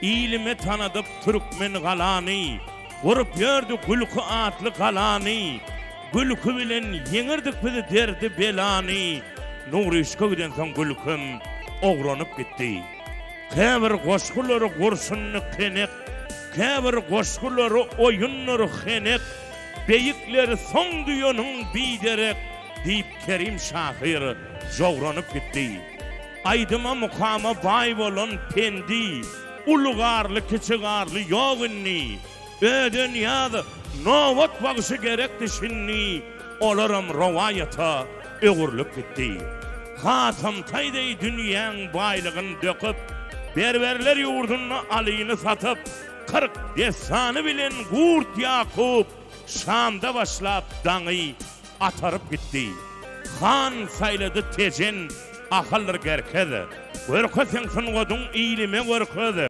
Ilime tanadyp türkmen galany, Gurup ýördi gülki atly galany. Gülki bilen ýeňerdik biz derdi-belany, Nury yşka gidensoň gülkim ogranyp gitdi. Käbir goşgulary gurşunly kenek, Käbir goşgulary oýundyr henek, Beýikleri soň duýanyň biderek, Diýip Kerim şahyr jowranyp gitdi. Aýdyma mukama baý bolan pendi, Uly garly kiçi garly ýok indi. Ödenýaz Nobat bagşy gerekdi şindi, Olaram rowaýata öwrülip gitdi. Hatamtaý deý dünýäň baýlygyn döküp, Berberler ýurdunda Alyny satyp, 40 dessany bilen Gurt Ýakup Şamda başlap daňy ataryp gitdi. Han saýlady Tejen, Ahaldyr Gerkez, Görkez seň sungatyň ilime görkez.